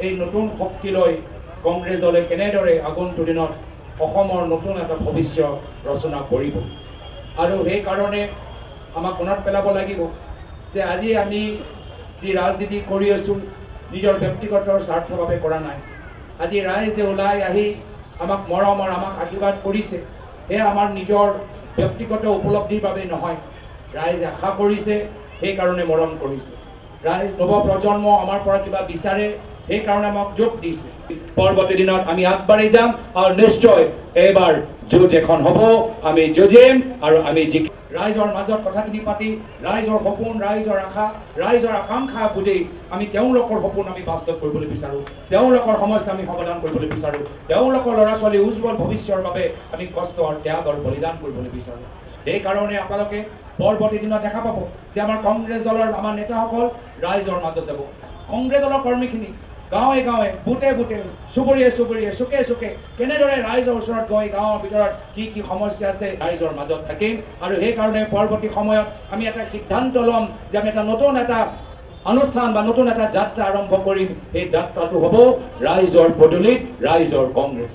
এই নতুন শক্তি লৈ কংগ্ৰেছ দলে কেনেদৰে আগন্তুক দিনত অসমৰ নতুন এটা ভৱিষ্যত ৰচনা কৰিব। আৰু সেইকাৰণে আমাক মনত পেলাব লাগিব যে আজি আমি যি ৰাজনীতি কৰি আছোঁ নিজৰ ব্যক্তিগত স্বাৰ্থৰ বাবে কৰা নাই। আজি ৰাইজে ওলাই আহি আমাক মৰমৰ আমাক আশীৰ্বাদ কৰিছে, সেয়া আমাৰ নিজৰ ব্যক্তিগত উপলব্ধিৰ বাবে নহয়, ৰাইজে আশা কৰিছে সেইকাৰণে মৰম কৰিছে। ৰাইজ নৱপ্ৰজন্ম আমাৰ পৰা কিবা বিচাৰে সেইকাৰণে আমাক যোগ দিছে। পৰৱৰ্তী দিনত আমি আগবাঢ়ি যাম আৰু নিশ্চয় এইবাৰ যুঁজ এখন হ'ব, আমি যুঁজিম আৰু আমি জিকিম। ৰাইজৰ মাজত কথাখিনি পাতি ৰাইজৰ সপোন, ৰাইজৰ আশা, ৰাইজৰ আকাংক্ষা বুজি আমি তেওঁলোকৰ সপোন আমি বাস্তৱ কৰিবলৈ বিচাৰোঁ, তেওঁলোকৰ সমস্যা আমি সমাধান কৰিবলৈ বিচাৰোঁ, তেওঁলোকৰ ল'ৰা ছোৱালীৰ উজ্জ্বল ভৱিষ্যৰ বাবে আমি কষ্ট আৰু ত্যাগ আৰু বলিদান কৰিবলৈ বিচাৰোঁ। সেইকাৰণে আপোনালোকে পৰৱৰ্তী দিনত দেখা পাব যে আমাৰ কংগ্ৰেছ দলৰ আমাৰ নেতাসকল ৰাইজৰ মাজত যাব। কংগ্ৰেছ দলৰ কৰ্মীখিনি গাঁৱে গাঁৱে, বুটে বুটে, চুবুৰীয়ে চুবুৰীয়ে, চুকে চুকে কেনেদৰে ৰাইজৰ ওচৰত গৈ গাঁৱৰ ভিতৰত কি কি সমস্যা আছে ৰাইজৰ মাজত থাকিম। আৰু সেইকাৰণে পৰৱৰ্তী সময়ত আমি এটা সিদ্ধান্ত ল'ম যে আমি এটা নতুন এটা অনুষ্ঠান বা নতুন এটা যাত্ৰা আৰম্ভ কৰিম। সেই যাত্ৰাটো হ'ব ৰাইজৰ পদূলিত ৰাইজৰ কংগ্ৰেছ।